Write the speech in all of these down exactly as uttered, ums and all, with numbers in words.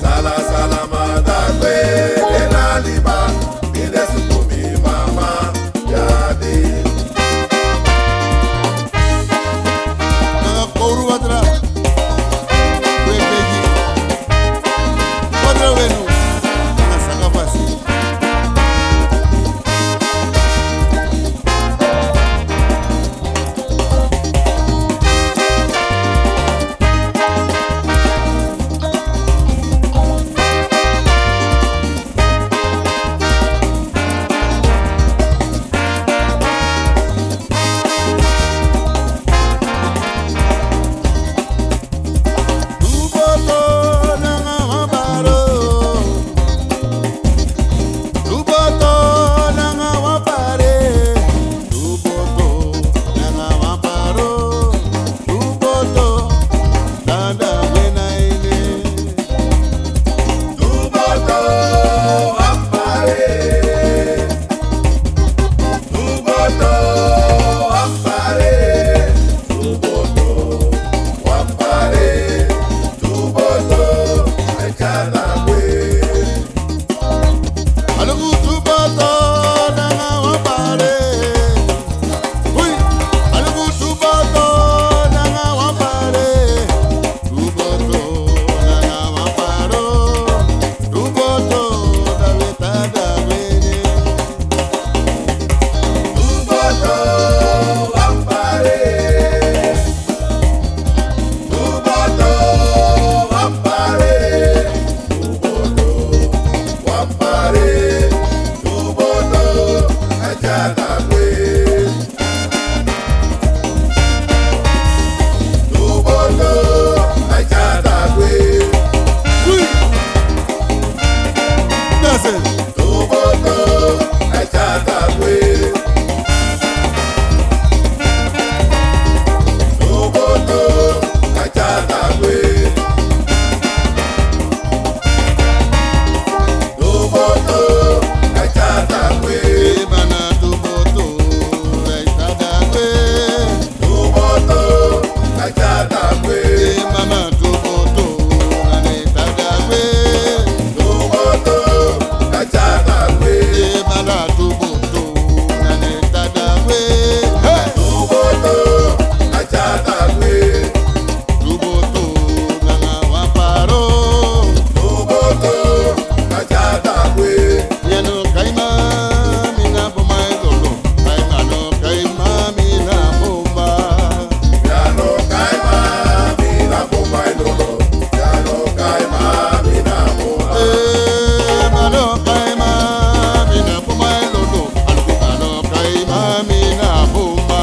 Sala, sala, manda kwe, e na liba, mi de suku mi mama, ya de. Nanga kowru watra, we begi. Watra wenu, na saka fasi. Tu boto nanga wan paro. Tu boto nanga wan pare. Tu boto nanga wan paro. Tu boto dada wena ene. Tu boto wan pare. Tu boto wan pare. Tu boto wan pare. Tu boto e kada kwe. Alugu tu boto nanga wan pare. Ui. Alugu tu boto nanga wan pare. Tu boto nanga wan paro. Tu boto da weta da wene. Tu boto wan pare. Tu boto wan pare. Tu boto wan pare. Tu boto a dya da kwe. Tu boto a dya da kwe. Ui. Dance. Tu boto a dya da kwe. Tu boto a dya da kwe. Tu boto a dya da kwe. Emana tu boto a dya da kwe. Tu boto a dya da kwe. Emana tu boto a dya da kwe. Tu boto a dya da kwe. Emana tu boto a dya da kwe. Hey! Tu boto a dya da kwe. Tu boto nanga wan paro. Tu boto a dya da kwe. Mi a no kai mami na boma e lolo. Kai ma no kai mami na boma. Mi a no kai mami na boma e lolo. Mi a no kai mami na boma. Eh, ma no kai mami na boma e lolo. Aluku ma no kai mami na boma.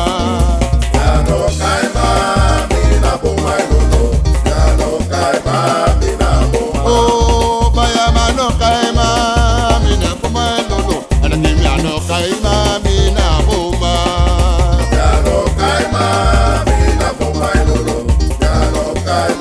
Mi a no kai mami na boma e lolo. Mi a no kai mami na boma. Oh, baya ma no kai mami na boma e lolo. Ala ni mi a no kai mami na boma. Mi a no kai mami na boma e lolo. Mi a no kai